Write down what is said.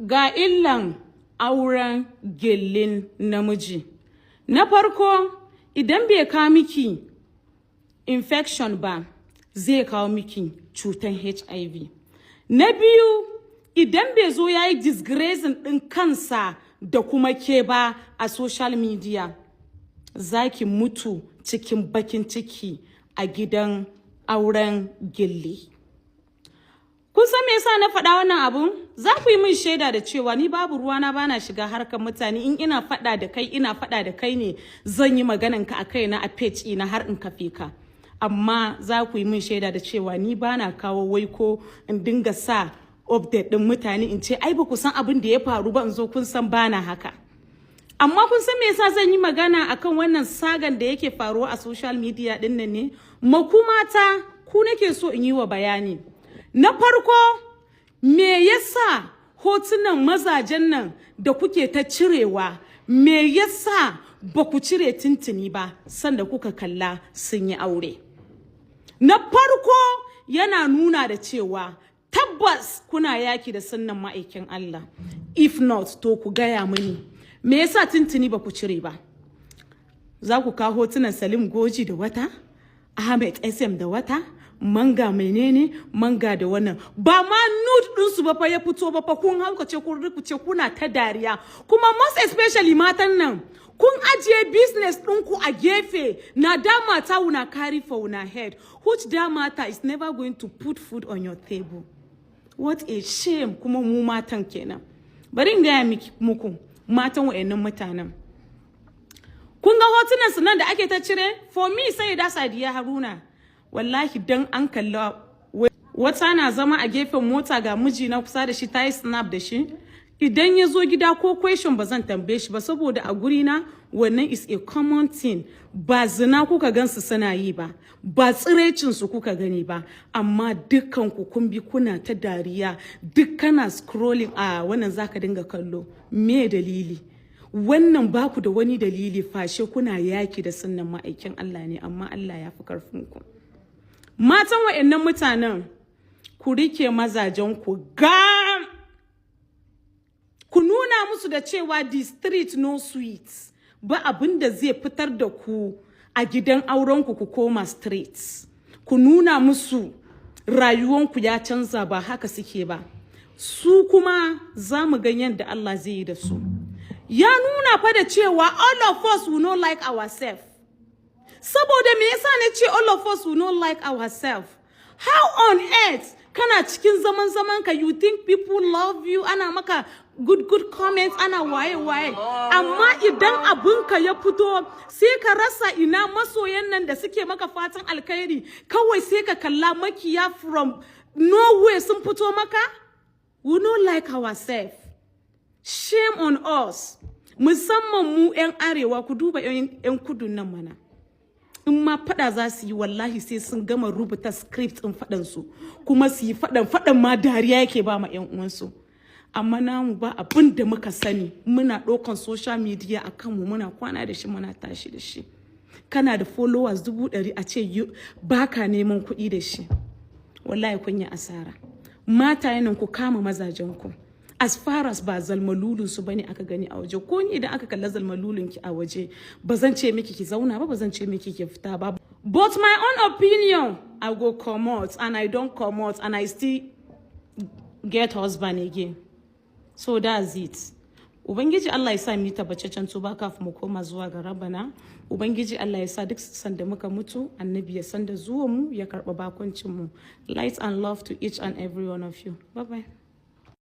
Ga illan auren gyallen namiji. Na farko, idan bai kawo miki infection ba, zai kawo miki cutan HIV. Na biyu, idan bai zo ya yi disgracing ɗin kansa da kuma ke ba a social media, za ki mutu cikin bakin ciki a gidan auren gyalle. Kun san me yasa na faɗa wannan abun? Za ku yi min shaida da cewa ni babu ruwana, bana shiga harkar mutane. In ina faɗa da kai, ina faɗa da kai ne, zan yi maganan ka a kaina a page ina har in kafe ka. Amma za ku yi min shaida da cewa ni bana kawo wai ko in dinga sa update ɗin mutane, in ce ai ba ku san abin da ya faru ba, in zo. Kun san bana haka. Amma kun san me yasa zan yi magana akan wannan sagan da yake faruwa a social media ɗin nan ne? Maku mata, ku nake so in yi wa bayani. Na farko, me yasa hotunan mazajen nan da kuke ta cirewa, me yasa ba ku cire tuntuni ba sanda kuka kalla sun yi aure? Na farko, yana nuna da cewa tabbas kuna yaki da sunnan ma'aikin Allah. If not, to ku gaya mini, me yasa tuntuni ba ku cire ba? Za ku kawo hotunan Salim Goji da wata, Ahmed SM da wata, Manga menene, Manga da wannan. Ba ma nude ɗinsu ba fa ya fito ba fa, kun haukace, kun rikuce, kuna ta dariya. Kuma most especially matan nan, kun ajiye business ɗinku a gefe. Na that matter una carry for una head, which that matter is never going to put food on your table. What a shame. Kuma mu matan kenan. Bari in gaya miki muku, matan wa'annan mutanen, kun ga hotunan su nan da ake ta cire? For me, sai da Sadiya Haruna, wallahi dan an kalla wata na zama a gefen mota, ga miji na kusa da shi, ta yi snap da shi, idan ya zo gida ko question ba zan tambaye shi ba, saboda a guri na wannan is a common thing. Ba zina kuka gansu suna yi ba, ba tsirecin su kuka gani ba, amma dukkan ku kun bi kuna ta dariya. Duk kana scrolling a wannan, zaka dinga kallo. Me dalili? Wannan baku da wani dalili fashe kuna yaki da sunnan ma'aikin Allah ne. Amma Allah ya fi karfin ku. Matan wa'annan mutanen, ku rike mazajen ku gam, ku nuna musu da cewa the street no sweet. Ba abin da zai fitar da ku a gidan aurenku ku koma street. Ku nuna musu rayuwanku ya canza, ba haka suke ba. Su kuma za mu ga yadda Allah zai yi da su. Ya nuna fa da cewa all of us will not like ourselves. Saboda me yasa na ce all of us will not like ourselves? How on earth kana cikin zaman zaman ka, you think people love you, ana maka good good comments, ana waye waye, amma idan abinka ya fito sai ka rasa ina masoyan nan da suke maka fatan alkhairi? Kawai sai ka kalla makiya from nowhere sun fito maka. We no like ourselves. Shame on us, musamman mu 'yan Arewa. Ku duba 'yan Kudun nan mana, in ma fada za su yi, wallahi sai sun gama rubuta script ɗin faɗan su, kuma su yi faɗan, faɗan ma dariya yake ba ma 'yan uwansu. Amma namu ba abin da muka sani, muna ɗaukan social media a kanmu, muna kwana da shi, muna tashi da shi. Kana da followers 100,000, a ce baka neman kuɗi da shi, wallahi kun yi asara. Mata yanan, ku kama mazajen ku. As far as ba zalmalulun su bane aka gani a waje, ko ni idan aka kalla zalmalulun ki a waje, ba zan ce miki ki zauna ba, ba zan ce miki ki fita ba. But my own opinion, I go comot, and I don comot, and I still get husband again. So that's it. Ubangiji Allah ya sa mu tabbataccen tuba kafin mu koma zuwa ga Rabana. Ubangiji Allah ya sa duk sanda muka mutu, Annabi ya san da zuwan mu, ya karɓa bakuncin mu. Light and love to each and every one of you. Bye bye.